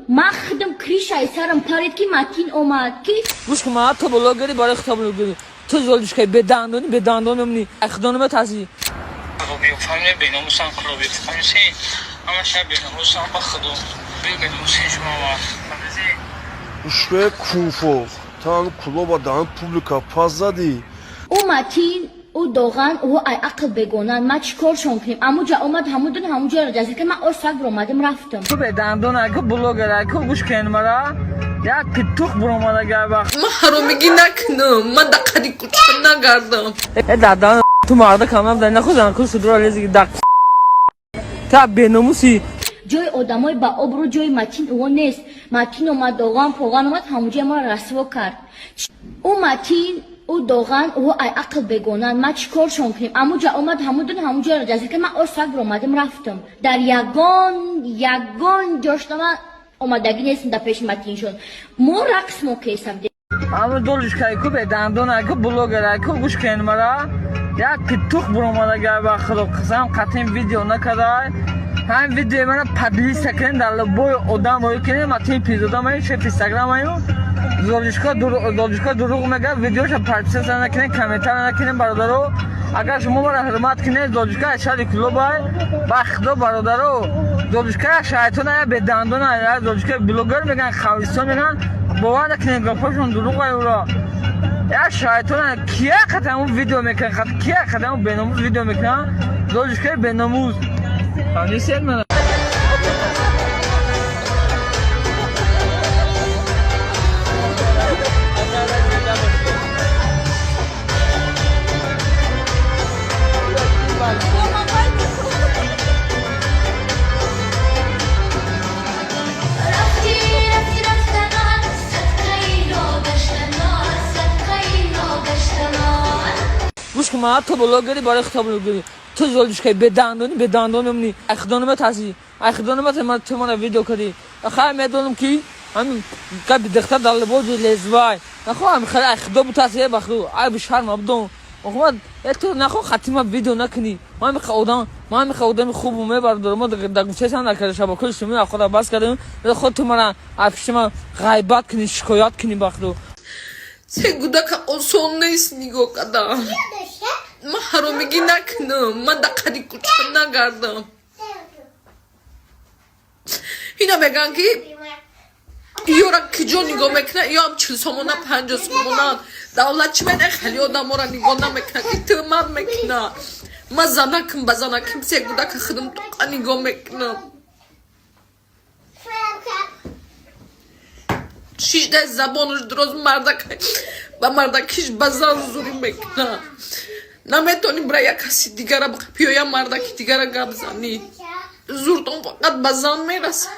Ман худам крышаи сарам парид, ки Матин омад, ки Гӯш кун, ман ту блогери, барои худта блогери. Ту золушкаи бедандони, бедандон мемонӣ. Худо наметарсӣ. Фамилия беномусам, клуби фамилия ҳама шаб беномусам, ба худо беномусин шумо ва Ушкои кунфо тан клуба дан публика пас задӣ. Ӯ Матин, ӯ Доған, ӯ ай ақл бегонанд. Ман чӣ коршон кунем? Амуҷа омад, ҳамудун ҳамуҷаро ҷазир кард. Ман орсак биромадам, рафтам. Ту бедандон ай ку, блогер ай ку, гӯш кун мара. Як питух биромада вақт. Ман ҳаромигӣ накунам, ман дар қади кӯча нагардам. Э дадан, ту марда камам дар наху зан ку судро лези дақ. Та беномуси. Ҷои одамои ба обрӯ, ҷои Матин ӯ нест. Матин омад, Доған поған омад, ҳамуҷа маро расво кард. Ӯ Матин, ӯ Доған, ӯ ай ақл бегонанд. Ман чӣ коршон кунем? Амуҷа омад, ҳамудун ҳамуҷаро ҷазир кард. Ман орсак биромадам, рафтам. Дар ягон ҷошта ман омадагӣ нестам дар пеши Матиншон. Мо рақс мо кесам. Ама долушкаи ку, бедандон ай ку, блогер ай ку, гӯш кун мара. Як питух биромада вақт, худо қасам, қатъин видео накардай. Ҳам видеои мана поделиться кунем, дар любой одам рӯй кунем. Матин Пирзода маю, шеф Инстаграм маю. Золушка дурӯғ мегӯяд, видеоша подписаться накунем, комментария накунем, бародаро. Агар шумо мара ҳурмат кунед, Золушка аз шаҳри Кӯлобай, ба худо, бародаро, Золушка як шайтон, як бедандон, як Золушка блогер мегӯянд, хавистон мегӯянд, бовар накунед, гапҳошон дурӯғ ай. Уро як шайтон кия қадаму видео мекунад, кия қадаму беномус видео мекунад, Золушкаи беномус. Фаҳмидед мана? Рафтӣ, рафтӣ, рафтанон, садқаи рогаштанон, садқаи рогаштанон. Гӯш кун, ман ту блогери, барои худта блогери. Ту золушкаи бедандони, бедандон мемонӣ. Худо наметарсӣ. Худо наметарсӣ, ту мана видео кардӣ. Хай, медонам, ки ҳамин габи духтар дар либоси лезвай. Нахо ҳами хеле ай худо бутарсӣ, ба худо, ай бишарма бидон. Охмад, э ту нахо хатима видео накунӣ. Ман мехоҳам одам, ман мехоҳам одами хубу мебардорам. Мо дар гӯшаи накарда шабакаи иҷтимоӣ худа бас кардем. Худ ту мана ай пишти ман ғайбат кунӣ, шикоят кунӣ, ба худо. Се кӯдака осон нест нигоҳ кардан. Ман ҳаромигӣ накунам, ман дар қади кӯча нагардам. Ина мегӯянд, ки ёра киҷо нигоҳ мекунад, ё ҳам 40 сомона, 50 сомона. Давлат чӣ мена хеле одаморо нигоҳ намекунад, ки тӯҳмат мекунад. Ман занакам, ба занаким се кӯдака худам тоқа нигоҳ мекунам. Шишдаи забонаш дуроз, мардак ба мардакиш ба зан зурӣ мекунад. Наметонӣ бира як каси дигара пиёя, мардаки дигара гап занӣ, зуртон фақат ба зан мерасад.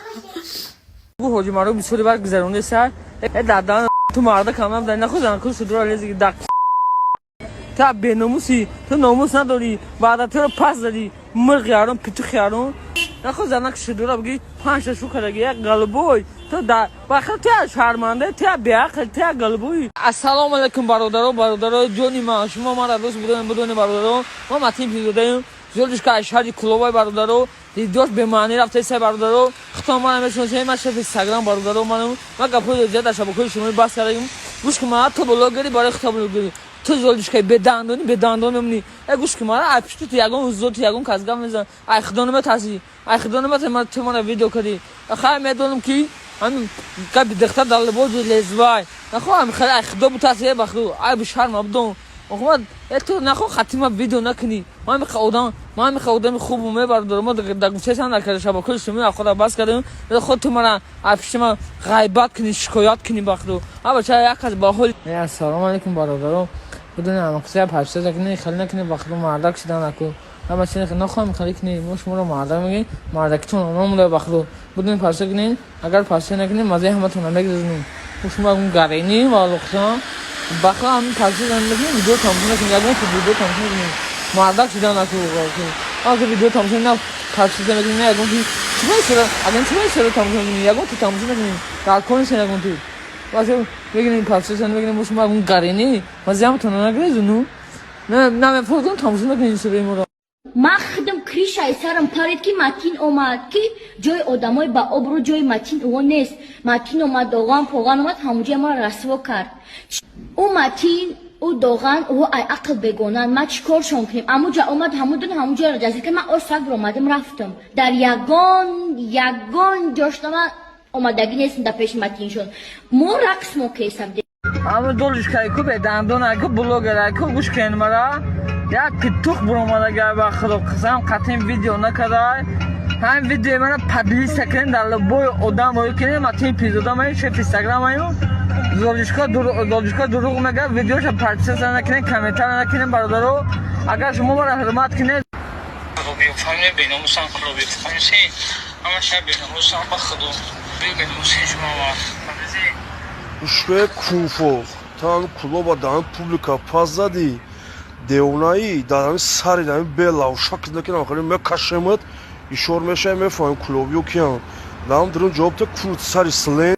Гу ҳоҷи маро бисёри вақт гузаронда сар. Э дадан, ту марда камам дар наху зан ку судро лези дақ. Та беномуси, ту номус надорӣ, баъда туро пас задӣ, мирғи ҳаром, петухи ҳаром. Наху занак шудура бигӣ панҷта шу кардаги, як галбой. Ту да бахир, ту як шарманда, ту як беақл, ту як галбой. Ассалому алайкум, бародаро, бародарои ҷони ман, шумо мара дӯст будонед, будонед, бародаро. Мо Матин Пирзодаем. Золушка аз шаҳри Кӯлобай, бародаро. Видеош бемаънӣ рафтаиса, бародаро. Худтон мана мешиносед, ман шеф Инстаграм, бародаро, манам. Ман гапҳои зиёд дар шабакаҳои иҷтимоӣ бас кардагим. Гӯш кун, ман ту блогери, барои худта блогери. Ту золушкаи бедандони, бедандон мемонӣ. Э гӯш кун, ман ай пишти ту ягон зоти ягон кас гап мезанам. Ай худо наметарсӣ. Ай худо наметарсӣ, ман ту мана видео кардӣ. Хай, медонам, ки ҳамин габи духтар дар либоси лезвай. Нахо ҳами хеле ай худо бутарсӣ, ба худо, ай бишарма бидон. Охмад, э ту нахо хатима видео накунӣ. Ман мехоҳам одам, ман мехоҳам одами хубу мебардорам. Мо дар гӯшаи накарда шабакаи иҷтимоӣ худа бас кардем. Худ ту мана ай пишти ман ғайбат кунӣ, шикоят кунӣ, ба худо. Ҳа бача, як кас ба ҳол. Ассалому алайкум, бародаро. Бидуни ҳамақсия подписаться кунед, хеле накунед, ба худо, мардак шидан наку. Ҳама чиз нахоҳем хеле кунед, мо шуморо мардак мегӯем, мардакитон номуда, ба худо. Бидуни подписаться кунед, агар подписаться накунед, мазаи ҳаматон намегузаронем. Мо шумо ягон гарени ва луқсан. Ба худо, ҳамин подписаться накунед, видео тамошо накунед, ягон видео тамошо накунед. Мардак шидан наку. Агар видео тамошо на подписаться накунед, на ягон чӣ сера, агар чӣ сера тамошо накунед, ягон ту тамошо накунед, дар кор нестен ягон ту. Баъзе мегирем, подписаться намекунем, мо шумо ягон гарени, мазаи ҳаматон нагирезуну. На, намефордон, тамошо накунед ин сераи моро. Ман худам. Крышаи сарам парид, ки Матин омад, ки ҷои одамои ба обрӯ, ҷои Матин ӯ нест. Матин омад, Доған Поған омад, ҳамуҷоя маро расво кард. Ӯ Матин, ӯ Доған, ӯ ай ақл бегонанд. Ма чӣ коршон кунем? Амуҷа омад, ҳамудун ҳамуҷоро ҷазир кард. Ман осак омадам, рафтам. Дар ягон ҷошта ман омадагӣ нестам дар пеши Матиншон. Мо рақс мо кесам. Ама долишкай ку бедандон ку блогер ку, гӯш кен, мара як питух буромадагай, ба худо қасам, қатъин видео накардай. Ҳамин видеои мара поделиться кунем, дар любой одам рӯй кунем. Матин пизода маю, шеф Инстаграм маю. Золишка дурӯғ мегӯяд, видеоша подписаться накунем, комментария накунем. Бародаро, агар шумо мара ҳурмат кунед. Клуби фамилия беномусан, клуби фамилия ҳама шаб беномусан, ба худо беномуси шумо ва. Ушкӯе кунфо, ту ҳами клуба дар ҳами публика пас задӣ, девонаӣ. Дар ҳами сари дар ҳами белавшак накунам, хеле мекашемат, ишор мешавӣ, мефаҳмем клубиё киян. Дар ҳам дурун ҷавоб та курт сари слен.